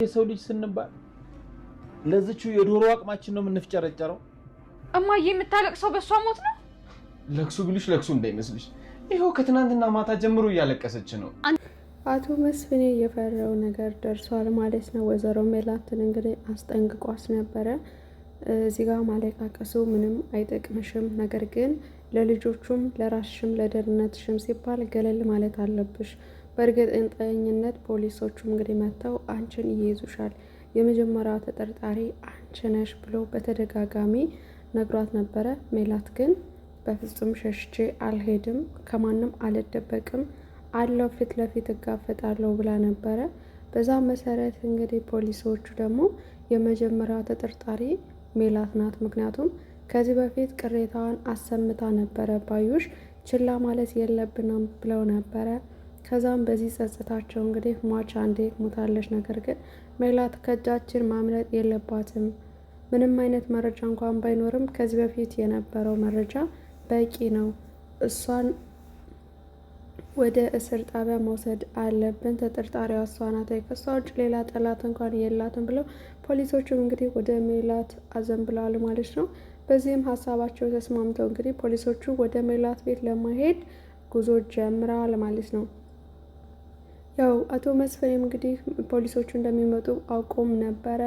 የሰው ልጅ ስንባል ለዚቹ የዶሮ አቅማችን ነው የምንፍጨረጨረው። እማዬ የምታለቅሰው በእሷ ሞት ነው። ለቅሶ ቢሉሽ ለቅሶ እንዳይመስልሽ፣ ይኸው ከትናንትና ማታ ጀምሮ እያለቀሰች ነው። አቶ መስፍኔ የፈራው ነገር ደርሷል ማለት ነው። ወይዘሮ ሜላትን እንግዲህ አስጠንቅቋት ነበረ። እዚህ ጋር ማለቃቀሱ ምንም አይጠቅምሽም፣ ነገር ግን ለልጆቹም ለራስሽም ለደህንነትሽም ሲባል ገለል ማለት አለብሽ። በእርግጠኝነት ፖሊሶቹም እንግዲህ መጥተው አንቺን ይይዙሻል፣ የመጀመሪያዋ ተጠርጣሪ አንቺ ነሽ ብሎ በተደጋጋሚ ነግሯት ነበረ። ሜላት ግን በፍጹም ሸሽቼ አልሄድም፣ ከማንም አልደበቅም አለው ፊት ለፊት እጋፈጣለሁ ብላ ነበረ። በዛ መሰረት እንግዲህ ፖሊሶቹ ደግሞ የመጀመሪያዋ ተጠርጣሪ ሜላት ናት። ምክንያቱም ከዚህ በፊት ቅሬታዋን አሰምታ ነበረ። ባዩሽ ችላ ማለት የለብንም ብለው ነበረ። ከዛም በዚህ ጸጽታቸው እንግዲህ ሟች አንዴ ሞታለች፣ ነገር ግን ሜላት ከእጃችን ማምለጥ የለባትም ምንም አይነት መረጃ እንኳን ባይኖርም ከዚህ በፊት የነበረው መረጃ በቂ ነው። እሷን ወደ እስር ጣቢያ መውሰድ አለብን። ተጠርጣሪዋ እሷ ናት፣ ከእሷ ውጭ ሌላ ጠላት እንኳን የላትም ብለው ፖሊሶቹም እንግዲህ ወደ ሜላት አዘንብለዋል ማለት ነው። በዚህም ሀሳባቸው ተስማምተው እንግዲህ ፖሊሶቹ ወደ ሜላት ቤት ለመሄድ ጉዞ ጀምረዋል ማለት ነው። ያው አቶ መስፍንም እንግዲህ ፖሊሶቹ እንደሚመጡ አውቆም ነበረ።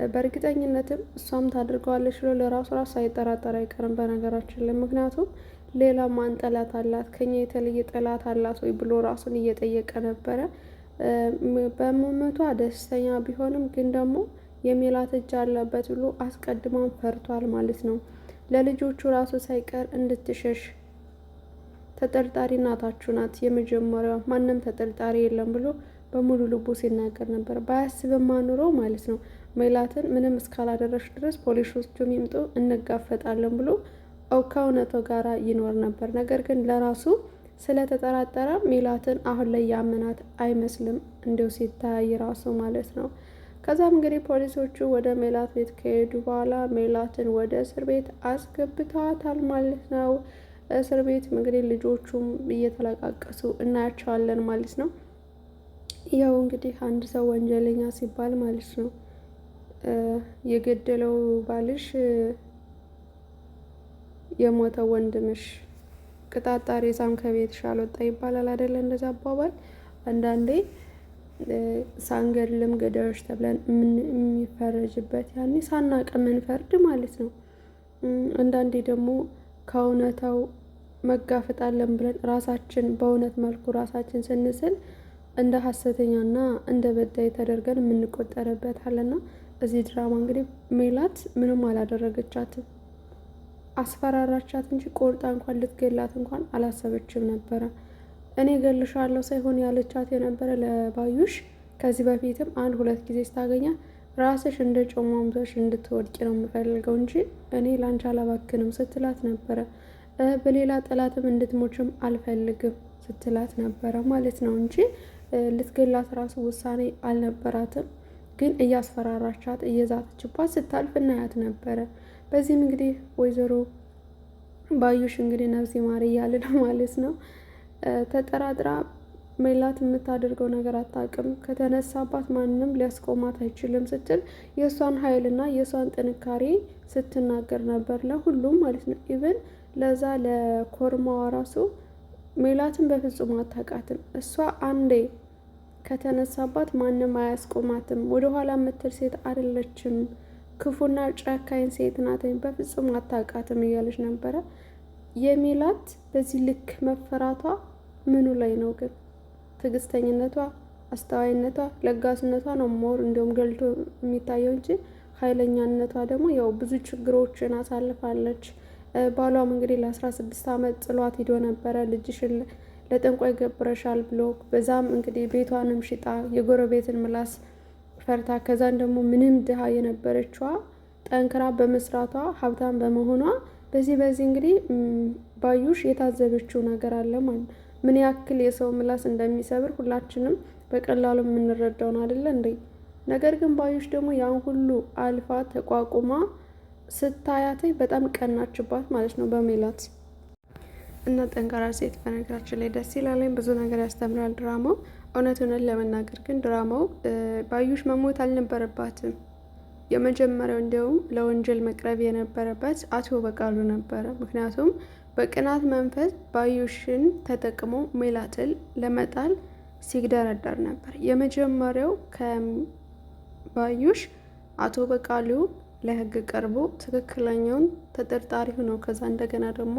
በእርግጠኝነትም እሷም ታድርገዋለች ብሎ ለራሱ ራሱ ሳይጠራጠር አይቀርም በነገራችን ላይ ምክንያቱም ሌላ ማን ጠላት አላት ከኛ የተለየ ጠላት አላት ወይ ብሎ ራሱን እየጠየቀ ነበረ። በመሞቷ ደስተኛ ቢሆንም ግን ደግሞ የሜላት እጅ አለበት ብሎ አስቀድሞም ፈርቷል ማለት ነው። ለልጆቹ ራሱ ሳይቀር እንድትሸሽ ተጠርጣሪ እናታችሁ ናት የመጀመሪያዋ፣ ማንም ተጠርጣሪ የለም ብሎ በሙሉ ልቡ ሲናገር ነበር። ባያስብማ ኑሮ ማለት ነው ሜላትን ምንም እስካላደረሽ ድረስ ፖሊሶቹም ይምጡ እንጋፈጣለን ብሎ ከእውነታው ጋራ ይኖር ነበር። ነገር ግን ለራሱ ስለተጠራጠረ ሜላትን አሁን ላይ ያመናት አይመስልም እንዲው ሲታይ ራሱ ማለት ነው። ከዛም እንግዲህ ፖሊሶቹ ወደ ሜላት ቤት ከሄዱ በኋላ ሜላትን ወደ እስር ቤት አስገብተዋታል ማለት ነው። እስር ቤት እንግዲህ ልጆቹም እየተለቃቀሱ እናያቸዋለን ማለት ነው። ያው እንግዲህ አንድ ሰው ወንጀለኛ ሲባል ማለት ነው የገደለው ባልሽ የሞተው ወንድምሽ ቅጣጣ ሬሳም ከቤትሽ አልወጣ ይባላል አይደለ? እንደዛ አባባል አንዳንዴ ሳንገድልም ገዳዮች ተብለን የሚፈረጅበት ያኔ ሳናቅ የምንፈርድ ማለት ነው። አንዳንዴ ደግሞ ከእውነታው መጋፈጣለን ብለን ራሳችን በእውነት መልኩ ራሳችን ስንስል እንደ ሀሰተኛና እንደ በዳይ ተደርገን የምንቆጠርበት አለና እዚህ ድራማ እንግዲህ ሜላት ምንም አላደረገቻትም። አስፈራራቻት እንጂ ቆርጣ እንኳን ልትገላት እንኳን አላሰበችም ነበረ። እኔ እገልሻለሁ ሳይሆን ያለቻት የነበረ ለባዩሽ ከዚህ በፊትም አንድ ሁለት ጊዜ ስታገኛት ራስሽ እንደ ጮማምቶሽ እንድትወድቂ ነው የምፈልገው እንጂ እኔ ላንቺ አላባክንም ስትላት ነበረ። በሌላ ጠላትም እንድትሞችም አልፈልግም ስትላት ነበረ ማለት ነው እንጂ ልትገላት ራሱ ውሳኔ አልነበራትም። ግን እያስፈራራቻት እየዛተችባት ስታልፍ እናያት ነበረ። በዚህም እንግዲህ ወይዘሮ ባዩሽ እንግዲህ ነፍስ ይማር እያለ ነው ማለት ነው። ተጠራጥራ ሜላት የምታደርገው ነገር አታውቅም፣ ከተነሳባት ማንም ሊያስቆማት አይችልም ስትል የእሷን ኃይልና የእሷን ጥንካሬ ስትናገር ነበር ለሁሉም ማለት ነው። even ለዛ ለኮርማዋ ራሱ ሜላትን በፍጹም አታውቃትም። እሷ አንዴ ከተነሳባት ማንም አያስቆማትም፣ ወደኋላ የምትል ሴት አይደለችም፣ ክፉና ጨካኝ ሴት ናት፣ በፍጹም አታውቃትም እያለች ነበረ። የሜላት በዚህ ልክ መፈራቷ ምኑ ላይ ነው ግን? ትዕግስተኝነቷ፣ አስተዋይነቷ፣ ለጋስነቷ ነው more እንዲሁም ገልቶ የሚታየው እንጂ ኃይለኛነቷ ደግሞ ያው ብዙ ችግሮችን አሳልፋለች። ባሏም እንግዲህ ለ16 ዓመት ጥሏት ሂዶ ነበረ። ልጅሽን ለጠንቋይ ገብረሻል ብሎ በዛም እንግዲህ ቤቷንም ሽጣ የጎረቤትን ምላስ ፈርታ ከዛን ደግሞ ምንም ድሃ የነበረችዋ ጠንክራ በመስራቷ ሀብታም በመሆኗ በዚህ በዚህ እንግዲህ ባዩሽ የታዘበችው ነገር አለ ማለት ምን ያክል የሰው ምላስ እንደሚሰብር ሁላችንም በቀላሉ የምንረዳው ነው አይደለ እንዴ? ነገር ግን ባዩሽ ደግሞ ያን ሁሉ አልፋ ተቋቁማ ስታያተኝ በጣም ቀናችባት ማለት ነው በሜላት እና ጠንካራ ሴት በነገራችን ላይ ደስ ይላለኝ። ብዙ ነገር ያስተምራል ድራማው። እውነቱን ለመናገር ግን ድራማው ባዩሽ መሞት አልነበረባትም። የመጀመሪያው እንዲያውም ለወንጀል መቅረብ የነበረበት አቶ በቃሉ ነበረ። ምክንያቱም በቅናት መንፈስ ባዩሽን ተጠቅሞ ሜላትን ለመጣል ሲግደረደር ነበር። የመጀመሪያው ከባዩሽ አቶ በቃሉ ለሕግ ቀርቦ ትክክለኛውን ተጠርጣሪ ሆኖ ከዛ እንደገና ደግሞ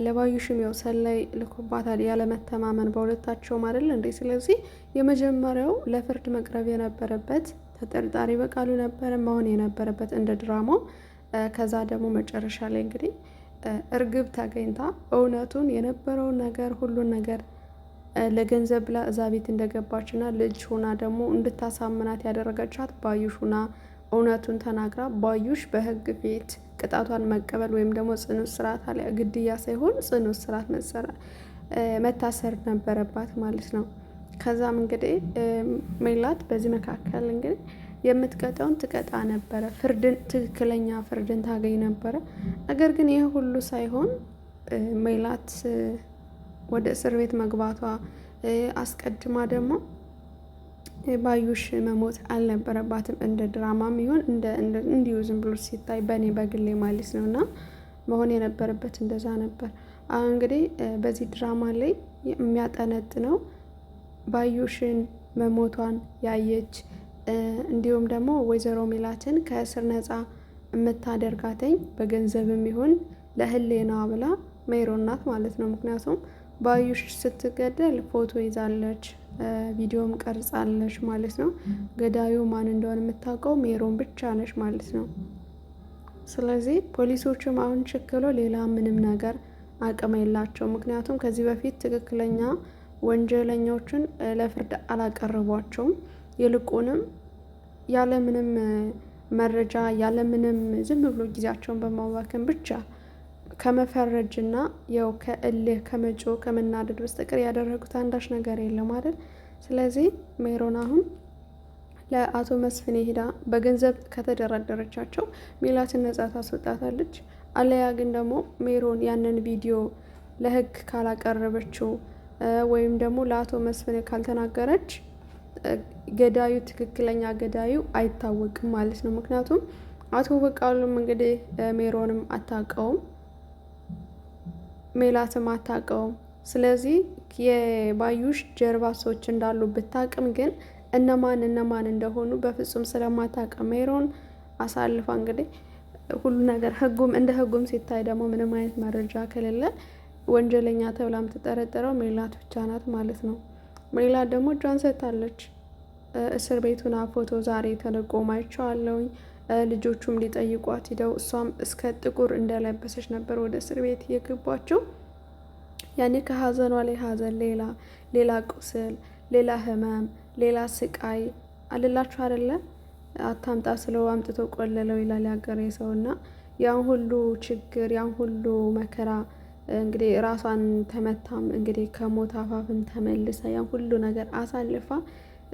ለባዩሽም ያው ሰላይ ልኮባታል ያለመተማመን በሁለታቸውም አይደል እንዴ? ስለዚህ የመጀመሪያው ለፍርድ መቅረብ የነበረበት ተጠርጣሪ በቃሉ ነበረ መሆን የነበረበት እንደ ድራማው። ከዛ ደግሞ መጨረሻ ላይ እንግዲህ እርግብ ተገኝታ እውነቱን የነበረውን ነገር ሁሉን ነገር ለገንዘብ ብላ እዛ ቤት እንደገባችና ልጅ ሆና ደግሞ እንድታሳምናት ያደረገቻት ባዩሽ ሆና እውነቱን ተናግራ ባዩሽ በሕግ ፊት ቅጣቷን መቀበል ወይም ደግሞ ጽኑ እስራት አለ ግድያ ሳይሆን ጽኑ እስራት መታሰር ነበረባት ማለት ነው። ከዛም እንግዲህ ሜላት በዚህ መካከል እንግዲህ የምትቀጣውን ትቀጣ ነበረ፣ ፍርድን ትክክለኛ ፍርድን ታገኝ ነበረ። ነገር ግን ይህ ሁሉ ሳይሆን ሜላት ወደ እስር ቤት መግባቷ አስቀድማ ደግሞ ባዩሽ መሞት አልነበረባትም። እንደ ድራማም ይሁን እንዲሁ ዝም ብሎ ሲታይ በእኔ በግሌ ማለት ነው እና መሆን የነበረበት እንደዛ ነበር። አሁን እንግዲህ በዚህ ድራማ ላይ የሚያጠነጥነው ባዩሽን መሞቷን ያየች እንዲሁም ደግሞ ወይዘሮ ሜላትን ከእስር ነፃ የምታደርጋተኝ በገንዘብም ይሁን ለህሌናዋ ብላ ሜሮን ናት ማለት ነው። ምክንያቱም ባዩሽ ስትገደል ፎቶ ይዛለች፣ ቪዲዮም ቀርጻለች ማለት ነው። ገዳዩ ማን እንደሆነ የምታውቀው ሜሮን ብቻ ነች ማለት ነው። ስለዚህ ፖሊሶችም አሁን ችክሎ ሌላ ምንም ነገር አቅም የላቸው። ምክንያቱም ከዚህ በፊት ትክክለኛ ወንጀለኞችን ለፍርድ አላቀረቧቸውም። ይልቁንም ያለምንም መረጃ ያለምንም ዝም ብሎ ጊዜያቸውን በማባከን ብቻ ከመፈረጅና ያው ከእልህ ከመጮህ ከመናደድ በስተቀር ያደረጉት አንዳች ነገር የለም አይደል? ስለዚህ ሜሮን አሁን ለአቶ መስፍኔ ሄዳ በገንዘብ ከተደራደረቻቸው ሜላትን ነጻ ታስወጣታለች። አለያ ግን ደግሞ ሜሮን ያንን ቪዲዮ ለሕግ ካላቀረበችው ወይም ደግሞ ለአቶ መስፍኔ ካልተናገረች ገዳዩ ትክክለኛ ገዳዩ አይታወቅም ማለት ነው። ምክንያቱም አቶ በቃሉም እንግዲህ ሜሮንም አታውቀውም ሜላትም አታውቀውም። ስለዚህ የባዩሽ ጀርባ ሰዎች እንዳሉ ብታውቅም ግን እነማን እነማን እንደሆኑ በፍጹም ስለማታውቅ ሜሮን አሳልፋ እንግዲህ ሁሉ ነገር ህጉም እንደ ህጉም ሲታይ ደግሞ ምንም አይነት መረጃ ከሌለ ወንጀለኛ ተብላ የምትጠረጠረው ሜላት ብቻ ናት ማለት ነው። ሜላት ደግሞ እጇን ሰጥታለች። እስር ቤቱን ፎቶ ዛሬ ተለቆ አይቼዋለሁኝ። ልጆቹም ሊጠይቋት ሂደው እሷም እስከ ጥቁር እንደለበሰች ነበር ወደ እስር ቤት የገቧቸው። ያኔ ከሀዘኗ ላይ ሀዘን፣ ሌላ ሌላ ቁስል፣ ሌላ ህመም፣ ሌላ ስቃይ አልላችሁ አይደለ? አታምጣ ስለው አምጥቶ ቆለለው ይላል ያገሬ ሰው። እና ያን ሁሉ ችግር ያን ሁሉ መከራ እንግዲህ ራሷን ተመታም እንግዲህ ከሞት አፋፍም ተመልሳ ያን ሁሉ ነገር አሳልፋ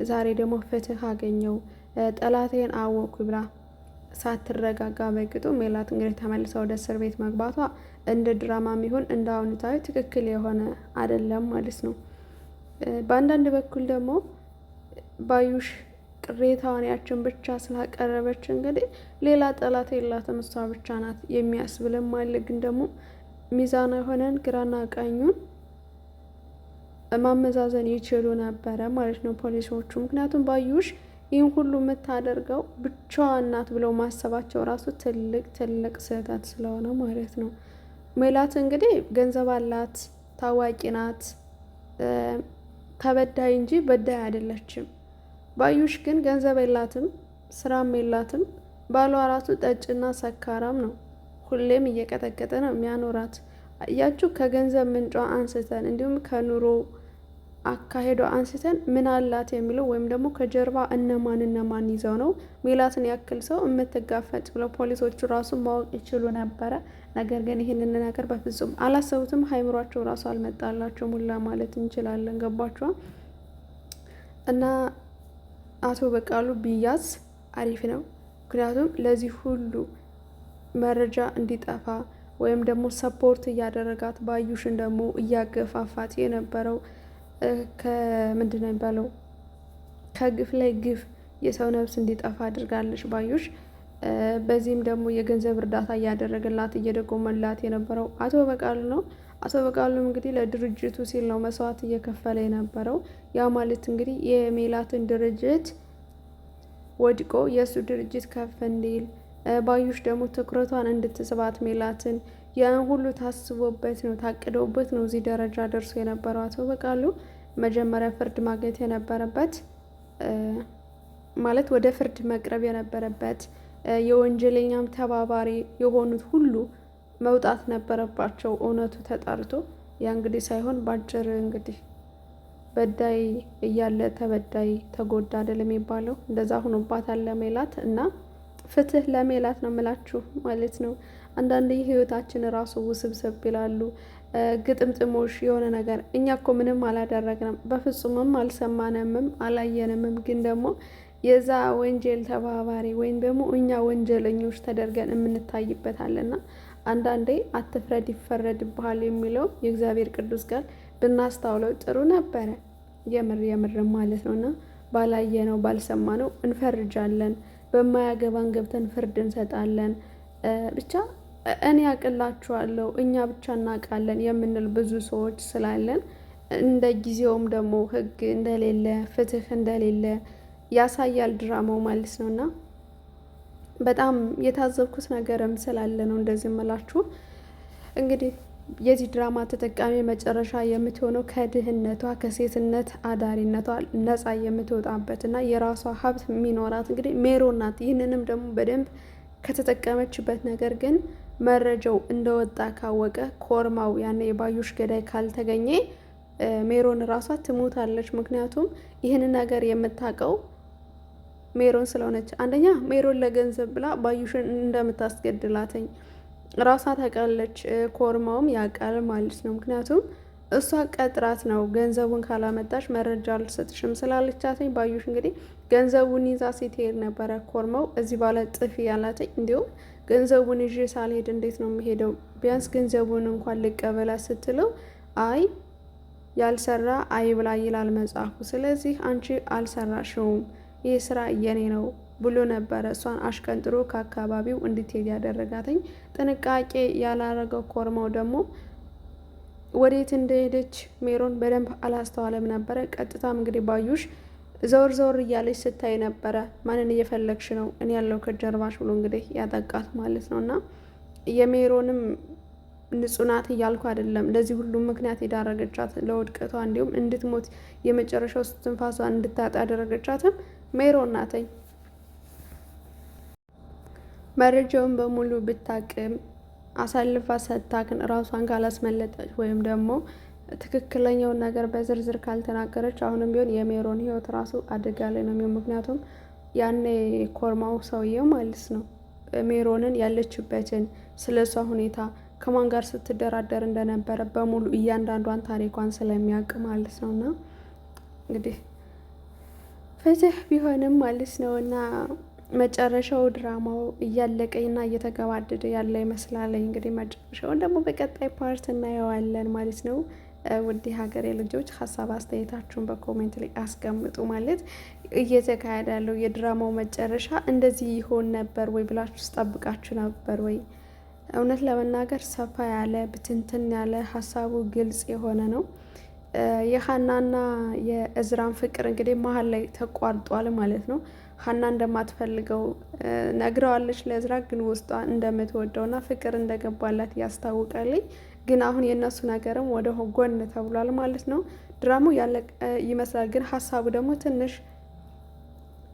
ዛሬ ደግሞ ፍትህ አገኘው ጠላቴን አወኩ ብላ ሳትረጋጋ በቅጡ ሜላት እንግዲህ ተመልሳ ወደ እስር ቤት መግባቷ እንደ ድራማም ይሁን እንደ አሁንታዊ ትክክል የሆነ አይደለም ማለት ነው። በአንዳንድ በኩል ደግሞ ባዩሽ ቅሬታዋን ያችን ብቻ ስላቀረበች እንግዲህ ሌላ ጠላት የላትም እሷ ብቻ ናት የሚያስብልም አለ። ግን ደግሞ ሚዛናዊ ሆነን ግራና ቀኙን ማመዛዘን ይችሉ ነበረ ማለት ነው ፖሊሶቹ። ምክንያቱም ባዩሽ ይህን ሁሉ የምታደርገው ብቻዋን ናት ብለው ማሰባቸው ራሱ ትልቅ ትልቅ ስህተት ስለሆነ ማለት ነው። ሜላት እንግዲህ ገንዘብ አላት፣ ታዋቂ ናት፣ ተበዳይ እንጂ በዳይ አይደለችም። ባዩሽ ግን ገንዘብ የላትም፣ ስራም የላትም። ባሏ ራሱ ጠጭና ሰካራም ነው። ሁሌም እየቀጠቀጠ ነው የሚያኖራት። እያችሁ ከገንዘብ ምንጯ አንስተን እንዲሁም ከኑሮ አካሄዷ አንስተን ምን አላት የሚለው ወይም ደግሞ ከጀርባ እነማን እነማን ይዘው ነው ሜላትን ያክል ሰው የምትጋፈጥ ብለው ፖሊሶቹ ራሱ ማወቅ ይችሉ ነበረ። ነገር ግን ይህንን ነገር በፍጹም አላሰቡትም። አይምሯቸው ራሱ አልመጣላቸውም ሁላ ማለት እንችላለን። ገባችኋ? እና አቶ በቃሉ ቢያዝ አሪፍ ነው። ምክንያቱም ለዚህ ሁሉ መረጃ እንዲጠፋ ወይም ደግሞ support እያደረጋት ባዩሽን ደግሞ እያገፋፋት የነበረው ከምንድን ነው የሚባለው ከግፍ ላይ ግፍ የሰው ነፍስ እንዲጠፋ አድርጋለች ባዩሽ። በዚህም ደግሞ የገንዘብ እርዳታ እያደረገላት እየደጎመላት የነበረው አቶ በቃሉ ነው። አቶ በቃሉም እንግዲህ ለድርጅቱ ሲል ነው መስዋዕት እየከፈለ የነበረው። ያ ማለት እንግዲህ የሜላትን ድርጅት ወድቆ የእሱ ድርጅት ከፍ እንዲል ባዩሽ ደግሞ ትኩረቷን እንድትስባት ሜላትን ያን ሁሉ ታስቦበት ነው ታቅዶበት ነው እዚህ ደረጃ ደርሶ የነበረው አቶ በቃሉ። መጀመሪያ ፍርድ ማግኘት የነበረበት ማለት ወደ ፍርድ መቅረብ የነበረበት የወንጀለኛም ተባባሪ የሆኑት ሁሉ መውጣት ነበረባቸው፣ እውነቱ ተጣርቶ። ያ እንግዲህ ሳይሆን በአጭር እንግዲህ በዳይ እያለ ተበዳይ ተጎዳ አይደል የሚባለው? እንደዛ ሆኖባታል ለሜላት እና ፍትህ ለሜላት ነው የምላችሁ ማለት ነው። አንዳንድ ህይወታችን ራሱ ውስብስብ ይላሉ። ግጥምጥሞሽ የሆነ ነገር እኛ እኮ ምንም አላደረግንም፣ በፍጹምም አልሰማንምም አላየንምም። ግን ደግሞ የዛ ወንጀል ተባባሪ ወይም ደግሞ እኛ ወንጀለኞች ተደርገን የምንታይበታልና አንዳንዴ አትፍረድ ይፈረድብሃል የሚለው የእግዚአብሔር ቅዱስ ቃል ብናስታውለው ጥሩ ነበረ። የምር የምር ማለት ነው። እና ባላየነው ባልሰማነው እንፈርጃለን፣ በማያገባን ገብተን ፍርድ እንሰጣለን። ብቻ እኔ ያቅላችኋለሁ እኛ ብቻ እናውቃለን የምንል ብዙ ሰዎች ስላለን እንደ ጊዜውም ደግሞ ሕግ እንደሌለ ፍትህ እንደሌለ ያሳያል ድራማው ማለት ነው። እና በጣም የታዘብኩት ነገርም ስላለ ነው እንደዚህ የምላችሁ። እንግዲህ የዚህ ድራማ ተጠቃሚ መጨረሻ የምትሆነው ከድህነቷ ከሴትነት አዳሪነቷ ነፃ የምትወጣበት እና የራሷ ሀብት የሚኖራት እንግዲህ ሜሮን ናት። ይህንንም ደግሞ በደንብ ከተጠቀመችበት ነገር ግን መረጃው እንደወጣ ካወቀ ኮርማው ያኔ የባዩሽ ገዳይ ካልተገኘ ሜሮን ራሷ ትሞታለች። ምክንያቱም ይህንን ነገር የምታውቀው ሜሮን ስለሆነች፣ አንደኛ ሜሮን ለገንዘብ ብላ ባዩሽን እንደምታስገድላትኝ ራሷ ታውቃለች፣ ኮርማውም ያውቃል ማለት ነው። ምክንያቱም እሷ ቀጥራት ነው ገንዘቡን ካላመጣሽ መረጃ አልሰጥሽም ስላለቻትኝ ባዩሽ እንግዲህ ገንዘቡን ይዛ ስትሄድ ነበረ ኮርማው እዚህ ባለ ጥፊ ያላትኝ። እንዲሁም ገንዘቡን ይዤ ሳልሄድ እንዴት ነው የሚሄደው? ቢያንስ ገንዘቡን እንኳን ልቀበላ ስትለው አይ ያልሰራ አይብላ ይላል መጽሐፉ። ስለዚህ አንቺ አልሰራሽውም፣ ይህ ስራ የኔ ነው ብሎ ነበረ እሷን አሽቀንጥሮ ከአካባቢው እንድትሄድ ያደረጋትኝ። ጥንቃቄ ያላረገው ኮርማው ደግሞ ወዴት እንደሄደች ሜሮን በደንብ አላስተዋለም ነበረ። ቀጥታም እንግዲህ ባዩሽ ዘወር ዘወር እያለች ስታይ ነበረ። ማንን እየፈለግሽ ነው? እኔ ያለው ከጀርባሽ ብሎ እንግዲህ ያጠቃት ማለት ነው። እና የሜሮንም ንጹህ ናት እያልኩ አይደለም። ለዚህ ሁሉ ምክንያት የዳረገቻት ለውድቀቷ፣ እንዲሁም እንድትሞት የመጨረሻው ትንፋሷን እንድታጣ ያደረገቻትም ሜሮን ናተኝ። መረጃውን በሙሉ ብታቅም አሳልፋ ሰጥታ ግን ራሷን ካላስመለጠች ወይም ደግሞ ትክክለኛውን ነገር በዝርዝር ካልተናገረች አሁንም ቢሆን የሜሮን ሕይወት ራሱ አደጋ ላይ ነው የሚሆን። ምክንያቱም ያኔ ኮርማው ሰውዬው ማለት ነው ሜሮንን ያለችበትን ስለ እሷ ሁኔታ ከማን ጋር ስትደራደር እንደነበረ በሙሉ እያንዳንዷን ታሪኳን ስለሚያውቅ ማለት ነው። እና እንግዲህ ፍትህ ቢሆንም ማለት ነው እና መጨረሻው ድራማው እያለቀና እየተገባደደ ያለ ይመስላል። እንግዲህ መጨረሻውን ደግሞ በቀጣይ part እናየዋለን ማለት ነው። ውድ ሀገሬ ልጆች ሀሳብ አስተያየታችሁን በ comment ላይ አስቀምጡ። ማለት እየተካሄደ ያለው የድራማው መጨረሻ እንደዚህ ይሆን ነበር ወይ ብላችሁ ስጠብቃችሁ ነበር ወይ? እውነት ለመናገር ሰፋ ያለ ብትንትን ያለ ሀሳቡ ግልጽ የሆነ ነው። የሀናና የእዝራን ፍቅር እንግዲህ መሀል ላይ ተቋርጧል ማለት ነው። ሀና እንደማትፈልገው ነግረዋለች ለእዝራ፣ ግን ውስጧ እንደምትወደውና ፍቅር እንደገባላት ያስታውቃልኝ። ግን አሁን የእነሱ ነገርም ወደ ጎን ተብሏል ማለት ነው። ድራማው ያለቀ ይመስላል፣ ግን ሀሳቡ ደግሞ ትንሽ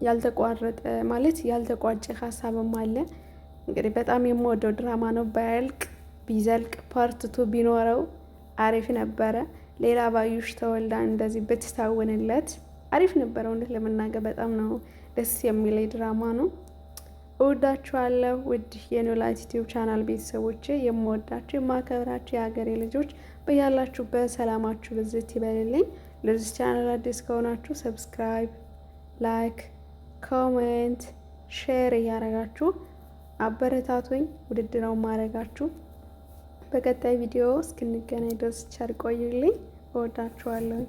ያልተቋረጠ ማለት ያልተቋጨ ሀሳብም አለ። እንግዲህ በጣም የምወደው ድራማ ነው። ባያልቅ ቢዘልቅ part two ቢኖረው አሪፍ ነበረ። ሌላ ባዩሽ ተወልዳ እንደዚህ ብትታወንለት አሪፍ ነበረ። እውነት ለመናገር በጣም ነው ደስ የሚለኝ ድራማ ነው። እወዳችኋለሁ ውድ የኖላይት ዩቲዩብ ቻናል ቤተሰቦቼ፣ የምወዳችሁ የማከብራችሁ የሀገሬ ልጆች በያላችሁበት ሰላማችሁ ብዝት ይበልልኝ። ለዚህ ቻናል አዲስ ከሆናችሁ subscribe፣ like፣ comment፣ share እያረጋችሁ አበረታቱኝ። ውድድ ነው ማረጋችሁ። በቀጣይ ቪዲዮ እስክንገናኝ ድረስ ቸር ቆዩልኝ። እወዳችኋለሁ።